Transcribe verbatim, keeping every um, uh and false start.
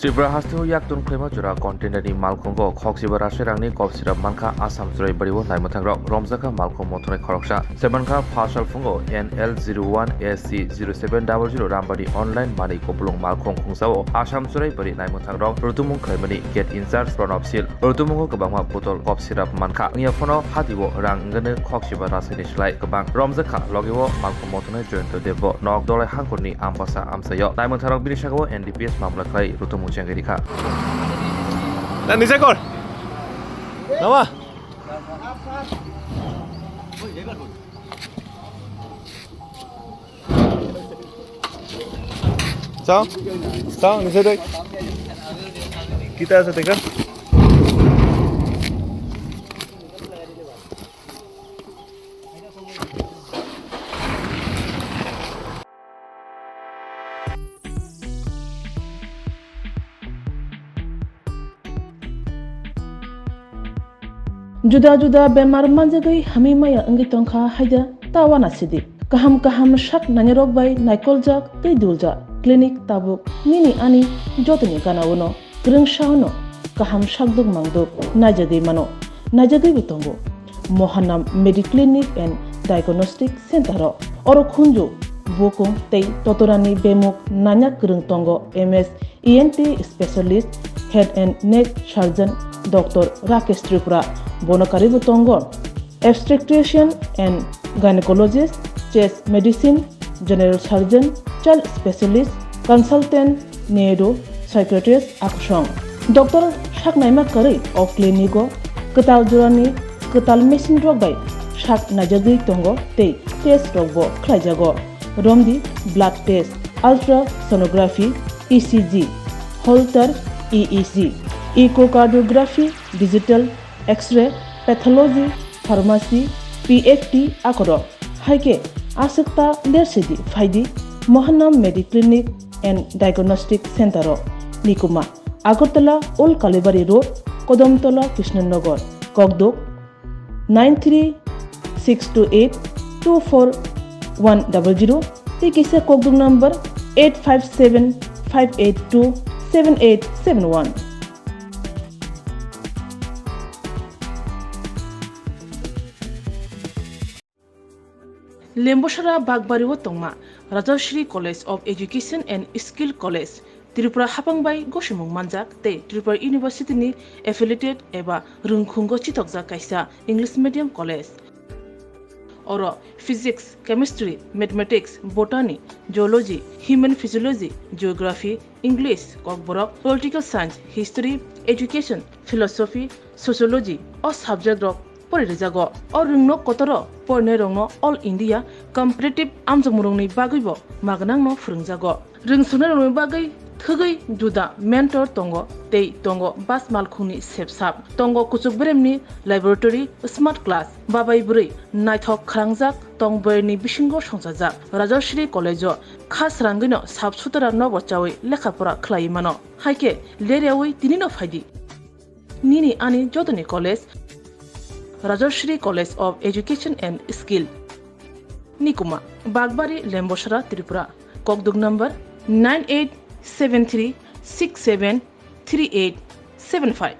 Tripura hasteo yaktun khlaima jora container ni malkhungo khokchiba rasai rangni kop sirap mankha Assam Churaibari o naimwthangrok romjakha malkhung mothornai khoroksa. Saimankha pha salphungo N L zero one S C zero seven double zero Rambari online manwi kupulung malkhung khungsao Assam Churaibari naimwthangrok rutumung khlaimani gate in charge Pranab Sil. Rutumungo kwbangma botol kop sirap mankha. Wngya phano hadi o rang wngani khokchiba rasaini slai kwbang romjakha. Logi o malkhung mothornai Jayanta Debbo nok Dolai Hangkhorni Ambasa amchaio. Naimwthangrok bini saka o N D P S mamla khlai rutumung chengwi rikha. Na nise kor. Nama? Chao. Chao, nise doi. Kita asa teka. Juda juda bemar manjagwi hamwi maya wngwi tongkha haida ta wana sidi. Kaham kaham sak nainarok bai naikoljak tei duljak clinic tabuk nini ani jotoni gana-o no. Kwrwngsa-o no kaham sakduk mangduk naijagwi mano, naijagwibo tongo. Mohanam Mediclinic and Diagnostic Center-o oro khunju, bukung tei totorani bemuk nanya kwrwng tongo M S E N T specialist, head and neck surgeon Doctor Rakesh Tripura, bono karwibo tongo obstetrician and gynecologist, chest medicine, general surgeon, child specialist, consultant, neuro psychiatrist akusong. Doctor saknaima karwi o clinic-o kwtal jorani kwtal machine rok bai sak naijagwi tongo tei test rokbo khlaijago. Romdi blood test, ultrasonography, E C G, Holter E E G, echocardiography, digital X-ray, pathology, pharmacy, P F T akorok. Hai khe aswk ta lersidi phaidi Mohanam Mediclinic and Diagnostic Center-o. Nikuma, Agartala Old Kalibari Road, Kodamtola, Krishnanagar, Kokduk, nine three six two eight two four one double zero tei kisa kokduk number eight five seven five eight two seven eight seven one. Lembosara Bakbari o tongma Rajashri College of Education and Skill College, Tripura hapang bai gosimung manjak tei Tripura University ni affiliated eba rwngkhungo chitokjak kaisa English medium college. Oro physics, chemistry, mathematics, botany, zoology, human physiology, geography, English, Kokborok, political science, history, education, philosophy, sociology o subject rok pori rijago. O rwngno kotoro porinai rokno All India Competitive amjokmung rokni bagwibo magnangno phwrwngjago. Rwngsuknai rokni bagwi thwgwi juda mentor tongo tei tongo bus malkhungni sepsap, tongo kuchuk beremni laboratory, smart class, babai bwrwi naithok khwlangjak tong boyarni bisingo songchajak. Rajashri College o kha srangwino sap sutara nobo chawi lekha pora khlaiwi mano. Hai khe ler yawi tinino phaidi. Nini ani jotoni college, Rajashri College of Education and Skill. Nikuma, Bakbari, Lembosara, Tripura. Kokduk number nine eight seven three six seven three eight seven five.